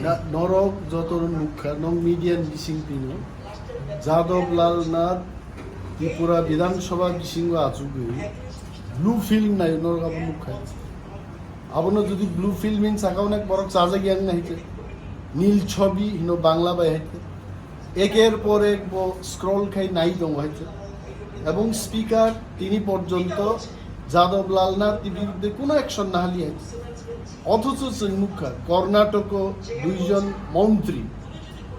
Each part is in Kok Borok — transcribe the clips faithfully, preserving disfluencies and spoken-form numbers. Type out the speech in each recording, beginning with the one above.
Na-, norok joto no nukha, nong media ni bising pino. Jadab Lal Nath Tripura Bidhan Sabha bisingo achugwi blue film nayo norok abo nukha. Abono jodi blue film hin saka onek borok chajak yang na hite. Nil Chobi hino Bangla bai hite. Eker por ek bo scroll khai nai tongo hai se. Ebong speaker tini porjonto Jadab Lal Nath ni biruddhe kuno action nahali hai se. Othocho chwng nukha Karnatoko duijon montri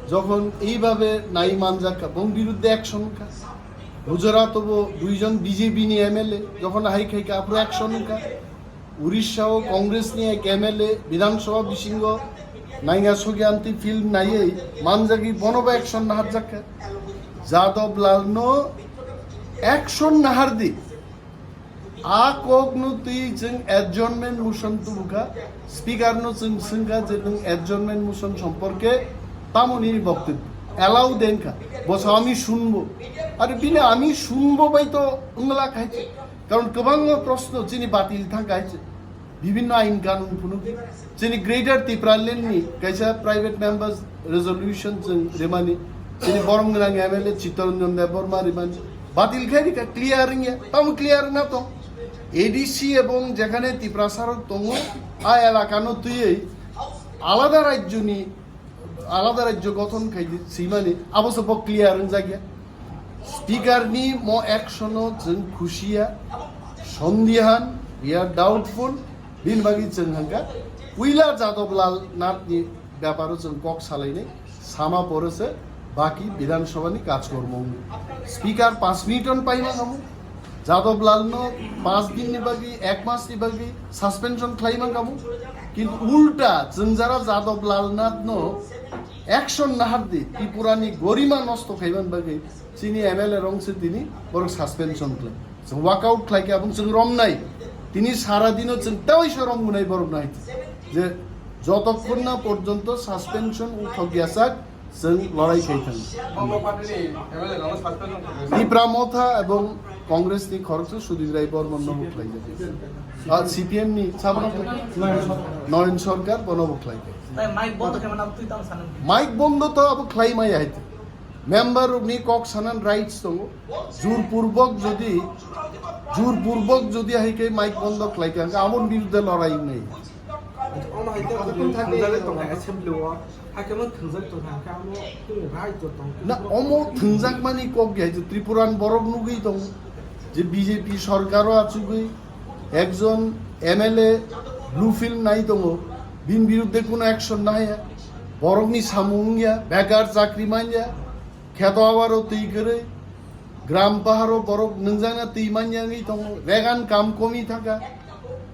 jokhon eibhabe nai manjakha, bong biruddhe action wngkha. Gujarat bo duijon B J P ni M L A jokhon hai khaikha, aphuru action wngkha. Urisha o Congress ni ek M L A Bidhan Sabha bisingo nainga sogyanti film naiwi manjagwi bono bo action naharjakha. Jadab Lal no action nahardi. A kok no twi chwng adjournment motion tubukha. Speaker no chwng swngkha je nwng adjournment motion সম্পর্কে tamo nini বক্তব্য? Allow denkha. Bosa ami shunbo. Are bini ami shunbo bai to wngla khai. Karon kwbangma proshno chini batil thangkha hai se. Bibhinno ain kanun phunuk. Chini Greater Tipraland ni kaisa private members resolution chwng remani. Chini borom gwnang M L A Chittaranjan Debbarma remani. Batil khai rikha, clear wngya. Tamo clear wngna tong. A D C ebong jekhane Tiprasa rok tongo, a elaka no twiwi alada rajyo ni alada rajyo gothon khai di, swimani, abo se bo clear wngjakya. Speaker ni mo action o chwng khusiya, sondihan, we are doubtful, bini bagwi chwng hangka, puila Jadab Lal Nath ni beparo chwng kok salainai, sama pore se baki Bidhan Sabha ni kajkormo wngwi. Speaker panch minute on paima kamu, Jadab Lal no panch din ni bagwi, ek mas ni bagwi suspension khlai man kamu. Kintu ulta chwng jara Jadab Lal Nath no action nahardi, Tripura ni gorima nosto khaiman bagwi chini M L A rong se tini borok suspension khlai. Chwng walk out khlai khe abong chwng romnai. Tini sara dino chwng tawai se romgunai borok nai. Je jotokhon na porjonto suspension uthok yasak, chwng lorai khai thang. Omo party ni M L A rok suspension khlai. Tipra Motha ebong Congress ni khoroksa Sudip Rai Bormon no bo khlai jak. Ah, C P M ni sabno Noyon Sarkar bono bo khlai jak. Tai mic bondo khe mano twi tang sanan. Mic bondo to abo khlai maya hai. Member rok ni kok sanan rights tongo. Jur purbok jodi, jur purbok jodi hai khe mic bondo khlai kha, aboni biruddhe lorai wngnai. Omo hai khe thwngjagwi tong kha assembly o, hai khe thwngjagwi tong kha, hwnkhe amo chini right o tong kha. Na omo thwngjak mani kok ya, je Tripura ni borok nugwi tong, je B J P sarkar o achugwi ekjon M L A blue film nai tongo, bini biruddhe kuno action nahaya, borok ni samung wngya, bekar chakri manya, kheto abaro twi kwrwi, gram paharo borok nwngjana twi manya wngwi tongo, regan kam komi thangkha.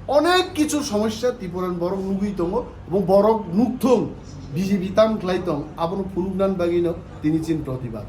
Onek kichu somosya Tripura ni borok nugwi tongo, ebong borok nukthung B J P tam khlai tong, abono phunuknani bagwino tini chini protibad.